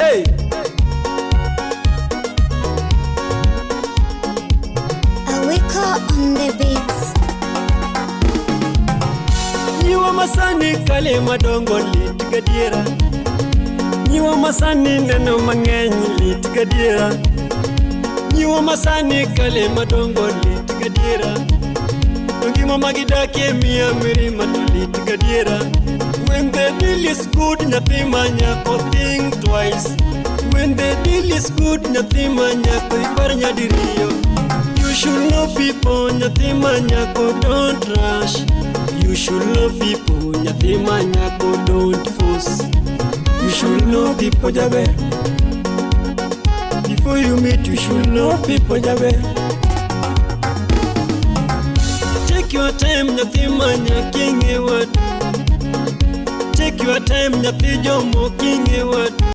Hey! Awiko on the beats. Nyiwa masani kale madongo lit gadiera. Nyiwa masani neno mang'eny lit gadiera. Nyiwa masani kale madongo lit gadiera. To ngima magidakie miya mirima to lit gadiera. When the deal is good, nyathi ma nyako, think twice. When the deal is good, nyathi ma nyako, ipar nyadiriyo. You should know people, nyathi ma nyako, don't rush. You should know people, nyathi ma nyako, don't force. You should know people, jaber. Before you meet, you should know people, jaber. Take your time, nyathi ma nyako, ing'e wadu. Take your time, nyathi jomo king'e wadu.